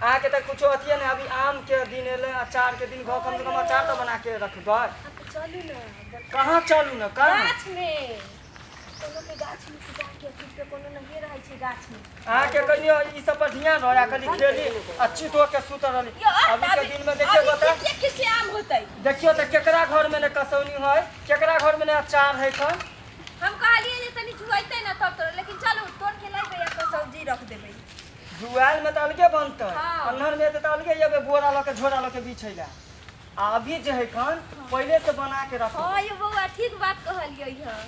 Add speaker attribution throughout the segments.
Speaker 1: अहाँके तऽ कुछो अथिए नहि। अभी आमके दिन एलै, अचारके दिन, घर कम से कम अचार तऽ बना के रखबै।
Speaker 2: हाँ तऽ चलू ने।
Speaker 1: कहाँ चलू ने, कहाँ?
Speaker 2: गाछ में, कोनो के गाछ में से जाके अथी पे, कोनो नहिए रहै छै गाछ में।
Speaker 1: अहाँके कहियो ई सब पर ध्यान रह, खाली खेली आ चित होके सुत रहली।
Speaker 2: यो,
Speaker 1: अभी के दिन में देखियो बता।
Speaker 2: खिसे खिसे आम होतै।
Speaker 1: देखियो तऽ केकरा घर में ने कसौनी है, केकरा घर में ने अचार है कन।
Speaker 2: हम कहलिए जे तनी जुआइते ना तब तोड़, लेकिन चलू तोड़ के लाइबै आ कसौजी रख देबै।
Speaker 1: जुआल में तऽ अलगे बनतै।
Speaker 2: हाँ।
Speaker 1: अन्हर में तऽ अलगे एबै, बोरा लऽ के, झोरा लऽ के बिछै ला। आ अभी जे है कन पहिले से बना के रखो।
Speaker 2: हाँ यो बौआ, ठीक बात कहलियै हँ।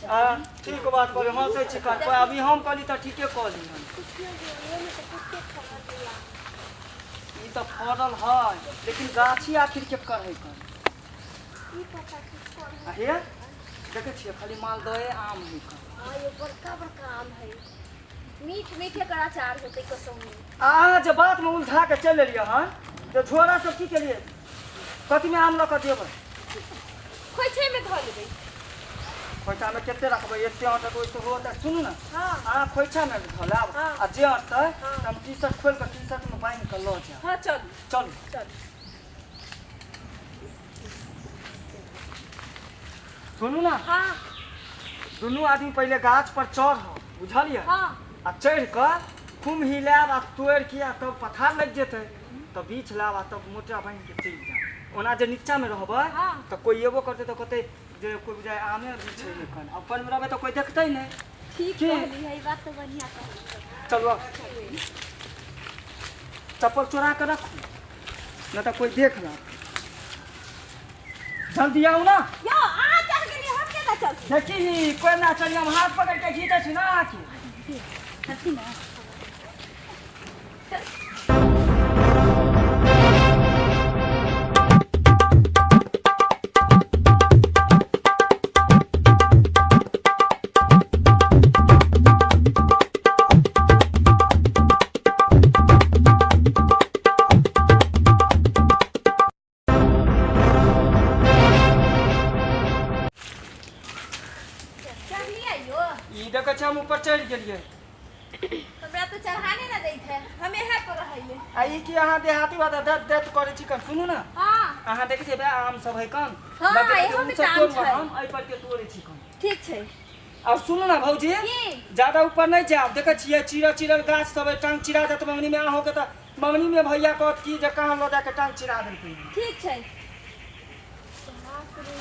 Speaker 1: आ ठीक बात कहली, हंसै छी कन? अभी हम कहली तऽ ठीके कहली हन। ई तऽ फड़ल है, लेकिन गाछी आखिर केकर है कन? आ हे देखै छियै, खाली मालदहे आम है कन।
Speaker 2: हाँ यो, बड़का बड़का आम है, मीठ मीठ एकर अचार होतै कसौनी।
Speaker 1: आ अहाँ जे बातमे उलझा के चलि एलियै हन, तऽ झोरा सब की केलियै? कथीमे आम लऽ कऽ देबै?
Speaker 2: खोइछे में धऽ लेबै।
Speaker 1: खोइछामे कते रखबै? एते अटत ओहिसँ होत। सुनू ने।
Speaker 2: हाँ।
Speaker 1: अहाँ खोइछामे धऽ लेब।
Speaker 2: हाँ।
Speaker 1: आ जे अटतै
Speaker 2: हाँ।
Speaker 1: तऽ हम टी शर्ट खोलि कऽ टी शर्टमे बान्हि कऽ लऽ जायब।
Speaker 2: हाँ चलू।
Speaker 1: चलू।
Speaker 2: चलू।
Speaker 1: सुनू ने।
Speaker 2: हाँ।
Speaker 1: दुनू आदमी पहिले गाछ पर चढ़ब, बुझलियै?
Speaker 2: हाँ।
Speaker 1: आ चढ़ि कऽ खूब हिलायब आ तोड़ि के, आ तब पथार लागि जेतै तऽ बीछ लाब, आ तब मोटा बान्हि के चलि जायब। ओना जे नीचामे रहबै
Speaker 2: हाँ।
Speaker 1: तऽ कोइ एबो करतै तऽ कहतै जे कोइ बुझाय आमे बिछै है कन। अपन मे रहबै तऽ कोइ देखतै नहि।
Speaker 2: ठीक।
Speaker 1: की?
Speaker 2: कहली है, ई बात तऽ बढ़िया कहली।
Speaker 1: चलू आब। चप्पल चोरा के रखू, नहि तऽ कोइ देख लेत। जल्दी आउ ने।
Speaker 2: यो, अहाँ चढ़ गेलियै, हम केना चलबै?
Speaker 1: देखी, कोइ ना चली, हम हाथ पकड़ के घीचै छी ना अहाँके।
Speaker 2: चलती ना। चढ़लियै यो?
Speaker 1: ई देखै छै, हम ऊपर चढ़ि गेलियै।
Speaker 2: हमरा तऽ चढ़ाने ना दैत है, हम इहे पर रहैये।
Speaker 1: आ ई की अहाँ देहाती बात दर्द दर्द करै छी कन? सुनू ने।
Speaker 2: हाँ।
Speaker 1: अहाँ देखै छियै बे आम सब है कन?
Speaker 2: हाँ,
Speaker 1: लगै छै
Speaker 2: इहो
Speaker 1: ओ
Speaker 2: में
Speaker 1: सब
Speaker 2: तऽ आम
Speaker 1: तोड़ू,
Speaker 2: छै।
Speaker 1: हम एहि पर के तोड़ै छी कन।
Speaker 2: ठीक छै।
Speaker 1: और सुनू ने भौजी।
Speaker 2: की?
Speaker 1: ज्यादा ऊपर नहीं जायब। देखै छियै चिड़ल चिड़ल गाछ सब है, टांग चिरा जायत मंगनी में अहाँके, तऽ मंगनी में भैया कहत की जे कहाँ लऽ जाके टांग चिरा देलकै।
Speaker 2: ठीक छै। बाप रे,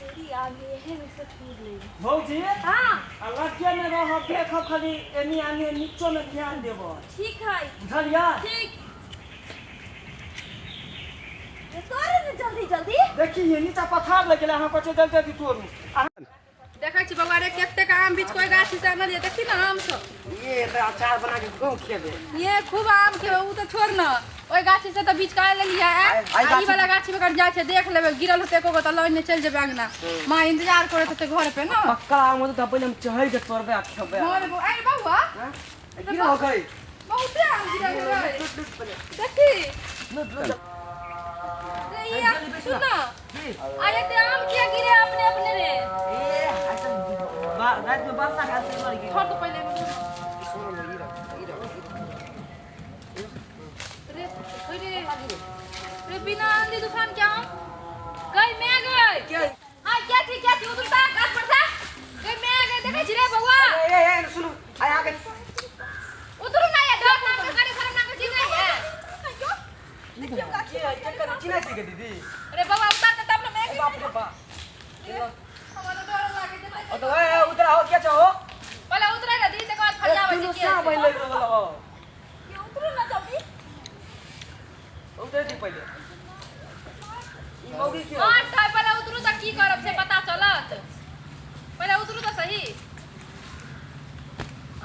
Speaker 2: तेरी आगे एहे में से टूट ले।
Speaker 1: भौजी।
Speaker 2: हाँ।
Speaker 1: आ लगे में रहब, देखब खाली एनी आनी, नीचो में ध्यान देब।
Speaker 2: ठीक है।
Speaker 1: बुझलियै?
Speaker 2: ठीक। ये तोड़े ने जल्दी जल्दी।
Speaker 1: देखी, ये नीचा पथार लग गेलै, अहाँ कहै छियै जल्दी जल्दी तोड़ू। अहाँ
Speaker 3: देखै छी बौआ रे, कतेक आम बीच कोई गाछ से आनलियै, देखी ने आम सब।
Speaker 4: ये तऽ अचार बना के खूब खेबै।
Speaker 3: ये खूब आम खेबै, उ तऽ छोड़ न, ओहि गाछी से तऽ बीच का लेलियै।
Speaker 4: आइ
Speaker 3: आ ई
Speaker 4: गाछी-
Speaker 3: वाला गाछी में जाइ छै, देख लेबै, गिरल होतै एको गो तऽ लऽ चलि जेबै अंगना। माँ इंतजार करैत हेतै घर पे न।
Speaker 4: पक्का आम होतै तऽ पहिले हम चढ़ि के तोड़बै आ खेबै।
Speaker 3: हँ रे बौआ, अरे बौआ।
Speaker 4: हाँ? गिरल हो गई।
Speaker 3: बहुते आम गिरल है।
Speaker 4: लूट लूट पहिले।
Speaker 3: देखी।
Speaker 4: लूट लूट।
Speaker 3: रे ई आम सुन न, आ एते आम किया गिरे अपने अपने रे?
Speaker 4: ए ऐसा रात में वर्षा खाल से मर गई।
Speaker 3: छोड़ तो पहिले। रे ओए रे रे, बिना आंधी तूफान के आम गई मैं गई।
Speaker 4: क्या?
Speaker 3: हां, क्या थी, क्या थी? उधर ता गाछ पर था, गई मैं गई, देखै छी रे बौआ।
Speaker 4: ए ए सुनू, आय आगे।
Speaker 3: उतरू ना, ये डर नाम के गाड़ी खराब नाम के चीज नहीं है।
Speaker 4: के है? केकर चिन्है छी के दीदी?
Speaker 3: अरे बौआ, उतार त तब न मैं।
Speaker 4: बाप रे बाप।
Speaker 3: हमरा डर लागे छै।
Speaker 4: ओ तो ए उधर आओ, क्या छो?
Speaker 3: पहिले उतरे ना दी, तकर बाद फरियाबै
Speaker 4: तीनू
Speaker 3: छी।
Speaker 4: साँप
Speaker 3: के
Speaker 4: लग रहल हो।
Speaker 2: ये उतरू ना जल्दी।
Speaker 4: उधर दी पहिले। ई मौगी के?
Speaker 3: और ठाइ, पहिले उतरू तऽ की करब से पता चलत। पहिले उतरू तऽ सही।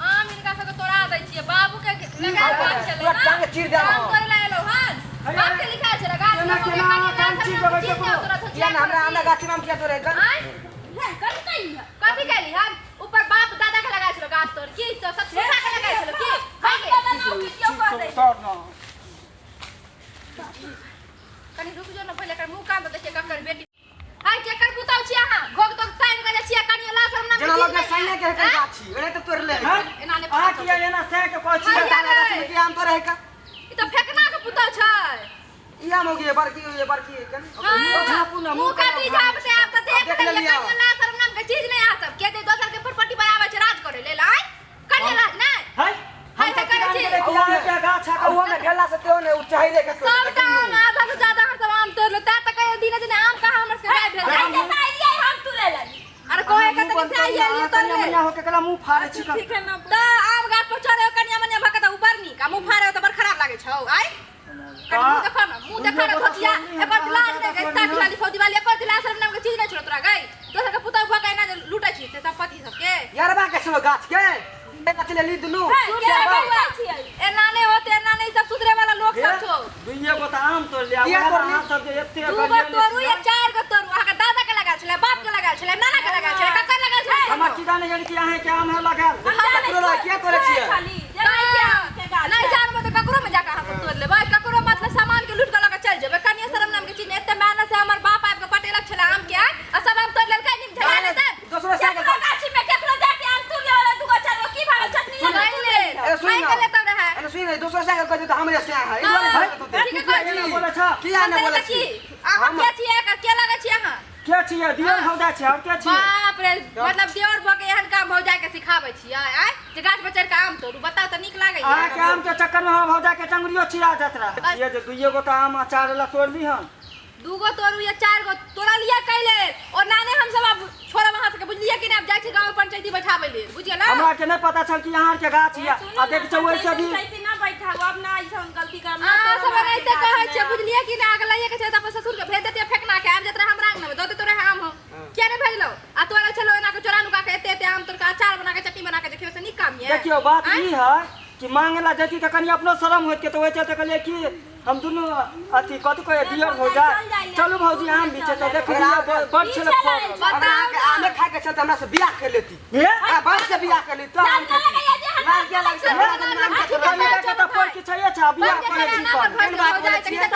Speaker 3: आम हिनका सबके तोड़ा दै छियै, बाबू के लगायल गाछ छलै
Speaker 4: पूरा
Speaker 3: ना।
Speaker 4: टांग चीर देलहुँ।
Speaker 3: काम करे ला एलौ हन, बाप के लिखायल छलै गाछ।
Speaker 1: केना केना टांग चीर देबै केकरो?
Speaker 4: किया ना हमरा आमला गाछी में हम किया तोड़े गन?
Speaker 3: आँय?
Speaker 2: कथी कही?
Speaker 3: कथी कैली हन? ऊपर बाप दादा के लगायल छलो गाछ तोड़ की तो सब सुखा के लगायल छलो की?
Speaker 2: हम दादा ना वीडियो कर दे।
Speaker 1: तोड़ ना।
Speaker 3: कनी रुक जो न, पहिले एकर मुँह कान तऽ देखिए ककर बेटी हाय, केकर पुतौ छी। अहाँ घोघ तोघ तानि के जाइ छियै, कनियो लाज शरम नाम के
Speaker 4: जेना
Speaker 3: चीज
Speaker 4: लगे
Speaker 3: नहि
Speaker 4: सैने के
Speaker 3: है।
Speaker 4: है गाछी, ओने तऽ तोड़ले।
Speaker 1: हाँ?
Speaker 3: एना नहि।
Speaker 1: अहाँके किया एना सह के कहै छी
Speaker 3: हइया
Speaker 4: तारा गाछ
Speaker 3: रे।
Speaker 4: में की आम तोड़े है का
Speaker 3: ई तऽ फेकना के पुतौ छै
Speaker 4: ई आम हो गई बड़की ये बड़की है
Speaker 3: हाँ,
Speaker 1: झापू ना,
Speaker 3: मुँह
Speaker 1: मुँह
Speaker 3: कथी
Speaker 1: केना
Speaker 3: झापते आब तऽ देख
Speaker 4: देख
Speaker 3: लेलियै
Speaker 4: लेलियै।
Speaker 3: कनियो लाज शरम नाम के चीज नहि अहाँ सब के जे दोसर के फटफटी पर आबै छै राज करे लेल आँय कनियो लाज नहि
Speaker 1: है
Speaker 3: है तऽ करै छी।
Speaker 1: छी गाछ है
Speaker 4: आ ओहो में गेला से तेहो ने उ चाहिए के
Speaker 3: सबटा आम आधा से ज्यादा अहाँ सब आम तोड़लो तैं तऽ कहियो दिने दिने आम कहाँ हमर सबके गायब भेल
Speaker 2: आइ जे तऽ अइलियै हम तुरै लागी
Speaker 3: अरे कहे के तऽ से आइए लियो तोड़ ले
Speaker 1: मनिया होके कला मुंह फाड़े छी
Speaker 2: ठीक है ना
Speaker 3: तऽ आम गाछ पर चढ़े कनिया मनिया भऽ के तऽ ऊपर नीक आ मुँह फाड़े तऽ बड़ खराब लागै छौ आँय कनि मुँह देखा ना मुँह देखा ना धोतिया एकर लाज नहि गई ताटी वाली फौजी वाली एकर लाज शरम नाम के चीज नहि छौ तोरा गई दोसर के पुतहु भऽ के एना जे लूटै छी से संपत्ति सबके
Speaker 4: यारबा के छलो गाछ के गाछ ले ली दुनू
Speaker 3: सुन रे बौआ एना नहि होते एना नहि सब सुधरे वाला लोक सब छौ
Speaker 1: दुइये गो तऽ आम तोड़ लिया
Speaker 4: किया तोड़ली?
Speaker 1: अहाँ सब जे एते
Speaker 3: दू गो तोड़ू या चारि गो तोड़ू अहाँके दादा के लगाल छलै बाप के लगाल छलै नाना के लगाल छलै ककर लगाल छलै
Speaker 1: हमरा की जाने गेल कि अहाँ के आम है लगाल
Speaker 4: ककरो लगा किया तोड़े छियै
Speaker 2: खाली जानै छियै आम के गाछ
Speaker 3: नहि जानबो तऽ ककरो में जाके अहाँ सब तोड़ लेबै ककरो मतलब सामान के लूट के लऽ के चलि जेबै कनियो शरम नाम के चीज नहि एते मेहनत से हमर बाप आबि के पटेलक छलै आम के आ सब आम तोड़ लेलकै नीम झला लेतै
Speaker 4: दोसरो से
Speaker 2: केकरो गाछी में केकरो जाके आम तुर लेवला दूगो चार गो की भागल चटनी
Speaker 3: नहि
Speaker 2: लगा
Speaker 3: ले
Speaker 4: ए, सुन
Speaker 3: नहि
Speaker 4: ना।
Speaker 3: के लेतौ रहै
Speaker 4: अरे सुन रे दोसरो से कह दे हमरे से है ई
Speaker 3: हाँ,
Speaker 4: दुआरे
Speaker 3: ठीक है, कहै छी।
Speaker 1: बोलै छ
Speaker 4: किया ने बोलै
Speaker 3: की
Speaker 4: छी
Speaker 3: अहाँ के छियै के लगै छी अहाँ
Speaker 1: के छियै दियर भौजा छियै और के छियै
Speaker 3: बाप रे मतलब देवर भऽ के एहन काम भौजाई के सिखाबै छियै आँय जे गाछ पर चढ़ि के आम तोड़ू बताउ तऽ नीक लागैया
Speaker 1: अहाँ के आम के चक्कर में हमर भौजा के टंगरियो छिड़ा जात रहा ये जे दुइये गो तऽ आम अचार ला तोड़ली हन
Speaker 3: दूगो तोड़ू या चारि गो तोड़लियै कैले ओ नाने हम सब आब छोड़ब अहाँ सबके बुझलियै कि नहि आब जाइ छी गाँव पंचायती बैठाबै लेल बुझि गेलौ
Speaker 1: हमरा के नहि पता छल कि अहाँ के गाछ ये आ देख छौ वैसे भी
Speaker 2: पंचायती ना बैठाबू अब ना ऐसा गलती करब ना
Speaker 3: अहाँ
Speaker 2: तोड़ब
Speaker 3: सब एनाहिते
Speaker 2: अहाँके
Speaker 3: कहै छियै
Speaker 2: गाछमे।
Speaker 3: बुझलियै कि नहि आगे लैये के छै तऽ अपन ससुर के भेज देतियै फेकना के आबि जाइत रहै हमरा आंगन मे दऽ देतो रहै आम हम किया नहि भेजलौ आ तोरा छलौ एना के चोरा नुका के एते एते आम तोड़ के अचार बना के चटनी बना के देखियौ से नीक काम ये
Speaker 1: देखियौ बात ई है कि मांगे ला जैती तऽ कनि अपनो शरम होइत के तऽ ओहि चलते कहलियै कि हम दुनू अथी कथी कहै दियर भौजा चलू भौजी आम बिचे तऽ देखलियै बड़ छलै फड़ल।
Speaker 4: अगर अहाँके आमे खाय के छल तऽ हमरा से बियाह कर लेती
Speaker 1: हे
Speaker 4: आ बाप से बियाह कर ली तो आम खेती लाज किया लागै छै हमरा आदमी आम
Speaker 1: कनि
Speaker 4: खेतै
Speaker 1: के तऽ पर किछु छैहे छै बियाह करै छी कन।
Speaker 4: केहन बात बोलै छियै?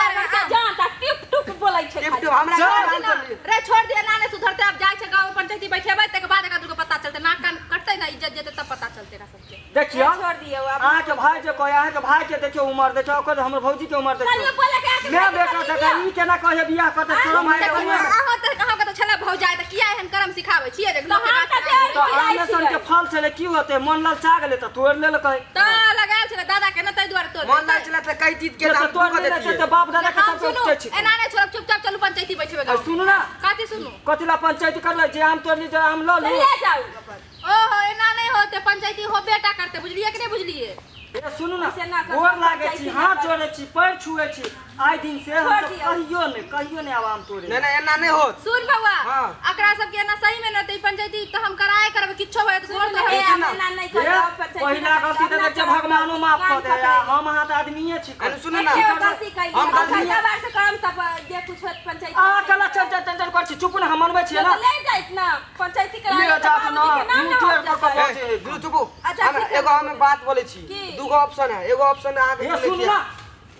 Speaker 2: जान ता टिप टुप बोलै छै
Speaker 4: टिप
Speaker 2: खाली।
Speaker 4: टुप हमरा
Speaker 1: चल।
Speaker 4: आम तोड़ ली।
Speaker 3: रे छोड़ दिया नाने सुधरते अब जाइ छै गाँव में पंचायती बैठेबै तकर बाद एकरा दुनू के पता चलतै नाक कान कटतै ना इज्जत जेतै तब पता चलतै एकरा सबके
Speaker 1: देखियौ
Speaker 2: छोड़ दियौ आब।
Speaker 1: अहाँके भाय जे कहै अहाँके भाय के देखियौ उमर देखियौ ओकर हमर भौजी के उमर
Speaker 2: कनियो
Speaker 1: देखियौ
Speaker 2: बोले के आके
Speaker 1: मैं बेटा जकाँ ई केना कहै बियाह करतै शरम आइ
Speaker 3: देखियौ, अहाँ तऽ अहाँके तऽ छलै भौजाइ तऽ किया एहन कर्म सिखाबै छियै जे लोकके
Speaker 2: हम
Speaker 3: गाछ
Speaker 2: तऽ
Speaker 3: में आम
Speaker 1: तऽ आमे सन के फल छलै की होतै मन ललचा गेलै तऽ तोड़ि लेलकै
Speaker 3: तऽ लगायल छलै दादा के ने ताहि दुआरे तोड़
Speaker 4: मन लाग छलै तऽ कहि चीज के
Speaker 1: जे
Speaker 4: दाम
Speaker 1: तऽ तोड़ि
Speaker 4: कऽ
Speaker 1: लेलकै
Speaker 4: देतियै
Speaker 1: तऽ बाप दादा के
Speaker 3: हम
Speaker 1: सबके
Speaker 3: सुनू
Speaker 1: उपटै छै
Speaker 3: एना नहि छोड़ब चुपचाप चलू पंचायती बैठेबै
Speaker 1: आ
Speaker 3: गाँव
Speaker 1: सुनू ना
Speaker 3: कथी सुनू
Speaker 1: कथी ला पंचायती करलै जे आम तोड़ली जे आम लऽ लू
Speaker 2: ले जाउ
Speaker 3: ओहो एना नहि होते पंचायती होबे टा करते बुझलियै कि नहि बुझलियै
Speaker 1: ए सुनू ना
Speaker 2: ऐसे ना करू,
Speaker 1: गोर लागै छी
Speaker 2: पंचायती ना
Speaker 1: हाथ
Speaker 2: करू।
Speaker 1: जोड़ै छी पैर छुए छी आइ दिन से हम
Speaker 2: छोड़
Speaker 1: सब
Speaker 2: दियौ।
Speaker 1: कहियो नहि कहियो नहि आब आम तोड़े
Speaker 4: नहि नहि एना नहि होत
Speaker 3: सुन बौआ
Speaker 4: हाँ।
Speaker 3: एकरा सबके एना सही में न तऽ ई पंचायती तऽ हम कराए करबै किछो भए तऽ गोर
Speaker 2: सुनू
Speaker 3: तो
Speaker 2: ने,
Speaker 3: हम
Speaker 2: आब एना नहि
Speaker 1: ए,
Speaker 2: करब, पंचायती
Speaker 1: पहिला
Speaker 2: ना
Speaker 1: गलती तऽ
Speaker 2: करब,
Speaker 1: देखियौ भगवानो माफ कऽ
Speaker 2: कान
Speaker 1: दे आ
Speaker 2: पकड़ि।
Speaker 1: हम अहाँ तऽ आदमीये छी
Speaker 4: अरे सुनू ना
Speaker 2: देखियौ, गलती कैली।
Speaker 4: हम
Speaker 2: हम
Speaker 4: गलती
Speaker 2: अगला बार से करब तब जे कुछ होत पंचायती
Speaker 1: अहाँ कला चल चल चल चल करै छी चुप ने हम मनबै छियै ना
Speaker 2: तो ले जाइत ना पंचायती करा
Speaker 1: ले जात ना, मुँह टेढ़ कऽ कऽ
Speaker 4: ए, दुनू चुपू
Speaker 2: अच्छा,
Speaker 4: हम
Speaker 2: ठीक है।
Speaker 4: एगो हम बात बोलै छी
Speaker 2: की?
Speaker 4: दूगो ऑप्शन है एगो ऑप्शन अहाँके
Speaker 1: हे
Speaker 4: सुनै
Speaker 1: सुनू
Speaker 4: छियै।
Speaker 1: ना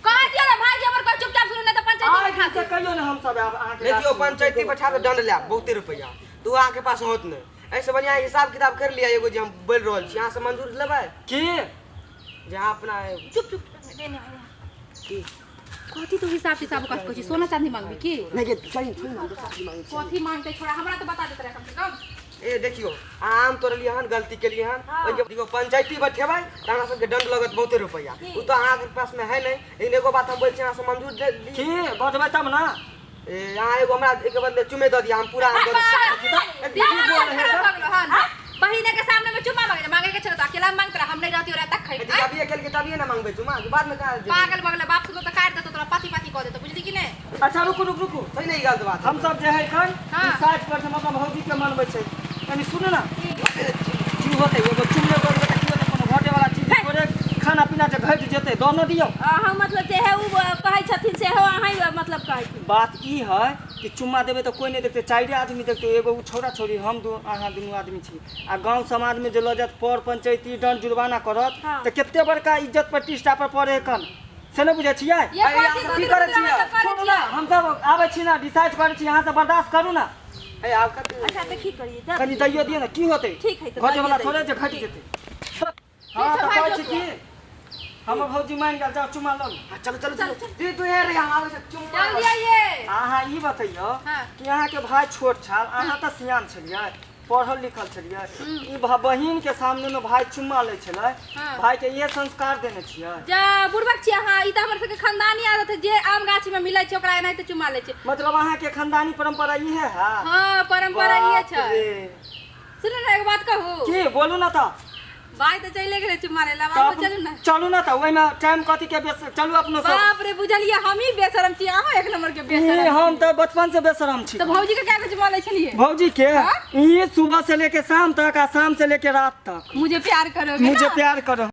Speaker 3: कह दियौ ने भाई हमर कह चुपचाप सुनू नहि तऽ पंचायती
Speaker 1: आइ
Speaker 3: बैठा
Speaker 1: दिन से
Speaker 3: देब
Speaker 1: कहियो नहि हम सब आब अहाँके
Speaker 4: देखियौ
Speaker 1: गाछ में।
Speaker 4: पंचायती बैठा के दंड लायब बहुते रुपैआ तऽ ओ अहाँके पास होत नहि एहिसँ बढ़िआँ हिसाब किताब कर लिअ एगो जे हम बोलि रहल छी अहाँ से मंजूर लेबै
Speaker 1: की
Speaker 4: जे अहाँ अपना
Speaker 3: चुप चुप
Speaker 4: की
Speaker 3: कथी तू हिसाब तिसाब कथी कहै छी सोना चांदी मांगबी की
Speaker 4: नहि गे चल छोड़ ना दोसर चीज मांगै छी।
Speaker 3: कथी मांगते छोड़ा हमरा तऽ बता देत रहे कम से कम
Speaker 4: ए देखियौ अहाँ आम तोड़लियै हन गलती केलियै हन ओहिके देखियौ पंचायती बैठेबै तऽ अहाँ सबके दंड लगत बहुते रुपैआ ओ तऽ अहाँके पासमे है नहि लेकिन एगो बात हम बोलै छी अहाँ से मंजूर दे दी
Speaker 1: की बजबै तब ना
Speaker 4: ए अहाँ एगो हमरा एके बदले चुमे दऽ दिअ हम पूरा आम दऽ देब।
Speaker 3: दिमाग खराब भऽ गेलो हन बहिने के सामने में चुम्मा मांगे मांगे के छलो तऽ अकेला में मांगत रह हम नहीं रहती ओरा तक
Speaker 4: यदि
Speaker 3: खै
Speaker 4: अभिये केलकै तभिये ने मांगबै चुमा बाद में कहाँ जेबै?
Speaker 3: पागल भऽ गेलै बाप सुनो तऽ काटि देतो तोरा पाती पाती कऽ देतो बुझली कि नहि
Speaker 1: अच्छा रुकू रुकू रुकू
Speaker 4: सही नहि ई गलत बात
Speaker 1: हम सब जे है एखन
Speaker 3: हाँ।
Speaker 1: साइड पर से हम अपन भौजी के मनबै छै कनि सुनू ना की होतै एगो चुमले दऽ देबै तऽ की होतै कोनो घटे वाला चीज थोड़े खाना पीना जे घटि जेतै दऽ न दियौ
Speaker 2: अहाँ मतलब जे है उ कहै छथिन सेहो अहाँ मतलब कहै छथिन
Speaker 1: बात ई है कि चुम्मा देबै तऽ कोइ नहि देखतै चारिए आदमी देखतै एगो उ छौड़ा छौड़ी हम दू अहाँ दुनू आदमी छी आ गाँव समाजमे जे लऽ जायत पर पंचैती दंड जुर्माना करत
Speaker 2: हाँ।
Speaker 1: तऽ कते बड़का इज्जत प्रतिष्ठा पर पड़े कन से नहि बुझै छियै
Speaker 3: ये
Speaker 4: अरे,
Speaker 3: कथी
Speaker 4: अहाँ
Speaker 3: कथी
Speaker 4: की करै
Speaker 3: कथी
Speaker 4: छियै?
Speaker 3: करै
Speaker 1: सुनू ना हमसब आबै छी ना डिसाइड करै छी अहाँ सब बर्दाश्त करू ना
Speaker 4: ए आब कते
Speaker 2: अच्छा तऽ की करियै दऽ
Speaker 1: कनि
Speaker 2: दियै।
Speaker 1: दैयो दियौ ने की होतै
Speaker 2: ठीक है, तऽ
Speaker 1: घटे वाला
Speaker 2: दैये
Speaker 1: थोड़े
Speaker 2: दै
Speaker 1: जे घटि जेतै हाँ
Speaker 3: ठीक
Speaker 1: तऽ
Speaker 3: छौ भाई
Speaker 1: कहै छी
Speaker 3: जो
Speaker 1: की हमर भौजी मानि गेल जाउ चुमा लऽ लू।
Speaker 4: हाँ, चलो चलो चलो दीदी तू यहाँ रही हम आबै छी चुम्मा
Speaker 3: जल्दी आइए
Speaker 1: अहाँ ई बतैयौ
Speaker 3: हाँ।
Speaker 1: कि अहाँके भाय छोट छल अहाँ तऽ सियान छलियै पढ़ल लिखल छलियै ई बहिन के सामने में भाय चुम्मा लै छलै
Speaker 3: हाँ।
Speaker 1: भाय के इहे संस्कार देने छियै
Speaker 3: जा बुड़बक छी अहाँ ई तऽ हमर सबके खानदानी आदत है जे आम गाछी में मिलै छै ओकरा एनाहिते चुमा लै छै
Speaker 1: मतलब अहाँके खानदानी परंपरा इहे है
Speaker 3: हाँ परंपरा इहे
Speaker 1: बाप
Speaker 3: छै
Speaker 1: रे।
Speaker 3: सुनू ने एगो बात कहू
Speaker 1: की बोलू ना तऽ
Speaker 3: भाई तऽ चले गेलै चुम्मा लै ला
Speaker 1: तऽ
Speaker 3: आब चलू ना
Speaker 1: चलू ना तऽ ओहिमे टाइम कथी के बेस चलू अपनो सब
Speaker 3: बाप रे बुझलियै हमही बेशरम छी अहाँ एक नंबर के
Speaker 1: ई
Speaker 3: बेशरम
Speaker 1: हम तऽ बचपन से बेशरम छी
Speaker 3: तऽ भौजी के क्या के चुम्मा लै छलियै
Speaker 1: भौजी के ई सुबह से लेके शाम तक आ शाम से लेके रात तक
Speaker 3: मुझे प्यार करोगे
Speaker 1: मुझे
Speaker 3: ना?
Speaker 1: प्यार करो।